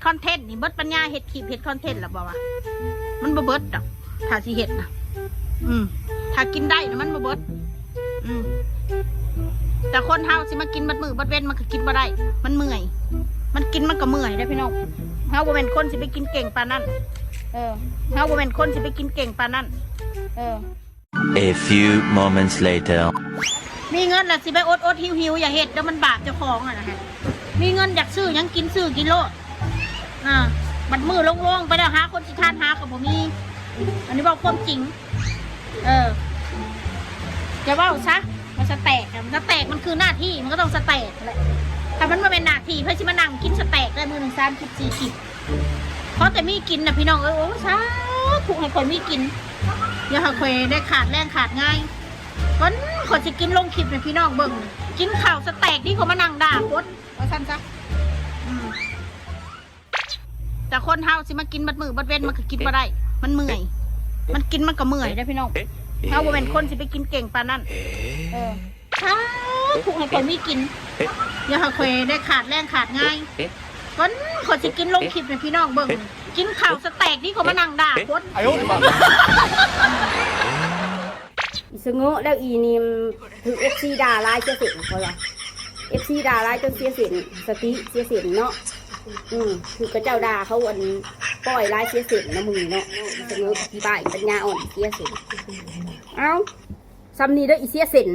ຄອນເທັນນີ້ເບິດປັນຍາເຮັດຄລິບເຮັດຄອນເທັນແລ້ວບໍ່ວະ? ມັນບໍ່ເບິດດອກ ຖ້າຊິເຮັດນະ. ອືມ ຖ້າກິນໄດ້ນະມັນບໍ່ເບິດ. ອືມ ແຕ່ຄົນເຮົາຊິມາກິນເບິດມື້ເບິດເວັນມັນກໍກິນບໍ່ໄດ້ ມັນເມື່ອຍ. ມັນກິນມັນກໍເມື່ອຍເດ້ພີ່ນ້ອງ. ເຮົາບໍ່ແມ່ນຄົນຊິໄປກິນເກັ່ງປານນັ້ນ. ເອີ ເຮົາບໍ່ແມ່ນຄົນຊິໄປກິນເກັ່ງປານນັ້ນ. ເອີ A few moments later. ມີເງິນລະຊິໄປອົດໆຫິວໆ ຢ່າເຮັດເດີ ມັນບາບເຈົ້າຂອງຫັ້ນນະ. ມີເງິນຢາກຊື້ຫຍັງກິນ ຊື້ກິນໂລດ. ອ່າ ບັດມື້ລົງໆໄປແລ້ວ ຫາຄົນຊິທານຫາກໍບໍ່ມີ. ອັນນີ້ເວົ້າຄວາມຈິງ. ເອີ ຢ່າເວົ້າຊະວ່າສະແຕັກນະ ສະແຕັກມັນຄືໜ້າທີ່ ມັນກໍຕ້ອງສະແຕັກຫັ້ນແຫຼະ. ຖ້າມັນບໍ່ແມ່ນໜ້າທີ່ ໃຜຊິມານັ່ງກິນສະແຕັກໄດ້ມື້ໜຶ່ງສາມຄລິບ ສີ່ຄລິບ? ຂໍແຕ່ມີກິນນະພີ່ນ້ອງເອີຍ. ໂອ້ ສາທຸໃຫ້ຂ້ອຍມີກິນຢ່າໃຫ້ຂ້ອຍໄດ້ຂາດແລງຂາດງາຍ. ກ່ອນຂ້ອຍຊິກິນລົງຄລິບໃຫ້ພີ່ນ້ອງເບິ່ງ ກິນເຂົ້າສະແຕັກດີກວ່າມານັ່ງດ່າຄົນ ວ່າຊັ້ນຊະ. ອືມ ແຕ່ຄົນເຮົາຊິມາກິນເບິດມື້ເບິດເວັນມັນກໍກິນບໍ່ໄດ້ ມັນເມື່ອຍ. ມັນກິນມັນກໍເມື່ອຍເດ້ພີ່ນ້ອງ. ເຮົາບໍ່ແມ່ນຄົນຊິໄປກິນເກັ່ງປານນັ້ນ. ເອີ ສາທຸໃຫ້ຂ້ອຍມີກິນ ຢ່າໃຫ້ຂ້ອຍໄດ້ຂາດແລງຂາດງາຍ. ກ່ອນຂ້ອຍຊິກິນລົງຄລິບໃຫ້ພີ່ນ້ອງເບິ່ງ ກິນເຂົ້າສະແຕັກດີກວ່າມານັ່ງດ່າຄົນ. ອີສະໂງະແລ້ວອີນີ້ ຖືກເອັຟຊີດ່າຫຼາຍເສຍເສັ້ນ ຂ້ອຍວ່າເອັຟຊີດ່າຫຼາຍຈົນເສຍເສັ້ນ ສະຕິເສຍເສັ້ນເນາະ. ອືມ ຖືກເຂົາເຈົ້າດ່າເຂົາອັນປ່ອຍຫຼາຍເສຍເສັ້ນເນາະ ມຶງນີ້ເນາະ. ອີສະໂງະຂີ້ປ້າຍປັນຍາອ່ອນເສຍເສັ້ນ. ເອົ້າ ສ່ຳນີ້ເດີອີເສຍເສັ້ນ.